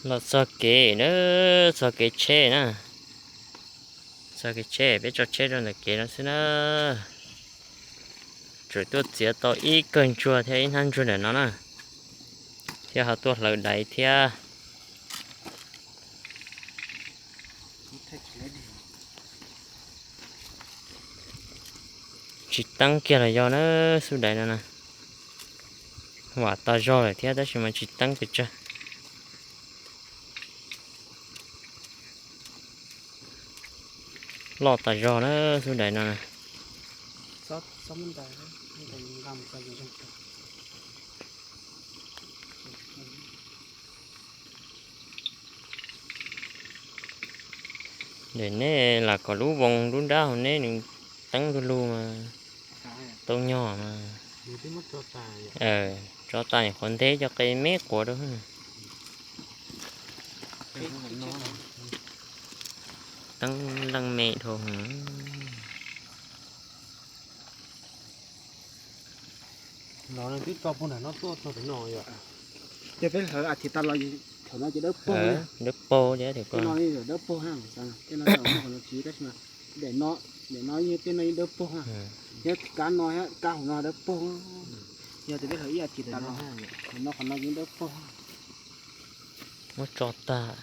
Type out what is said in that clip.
Los txog kev na, txog kev tsheb na. Txog kev tsheb, peb tso tsheb rau ntawm kev no xwb na. Tseem tuaj txiav tau ib kawg ntsuag thiab ib hnab ntsuag ntawm no na, thiab ho tuaj hlawv daiv thiab. Tsis teeb kiag los yog na, xub daiv no na. Vam tas zog lawm thiab tab sis mas tsis teeb pes tsawg. Loj tas zog na, xub daiv no na. Ntawm neb lam kom lub voos lub nrab hauv neb nws teeb lug lug mas tau nyog mas. Tso tas nyuam qhuav ntev cov qe me quav rau. Teeb leej me dhau. Los twb tso puag nram no tuaj txog tim no yom. Ces peb hlawv a thiv tas los thaum no ces dawb paug. Dawb paug thiab, tej no dawb paug na, tej no muaj qhov no tsis tab sis mas daim no, daim no yeej tej no yeej dawb paug na. Thiab kab no thiab kab hauv no dawb paug. Yog tias peb hlawv ib a thiv tas los thaum no qhov no yeej dawb paug. Muab tso tag.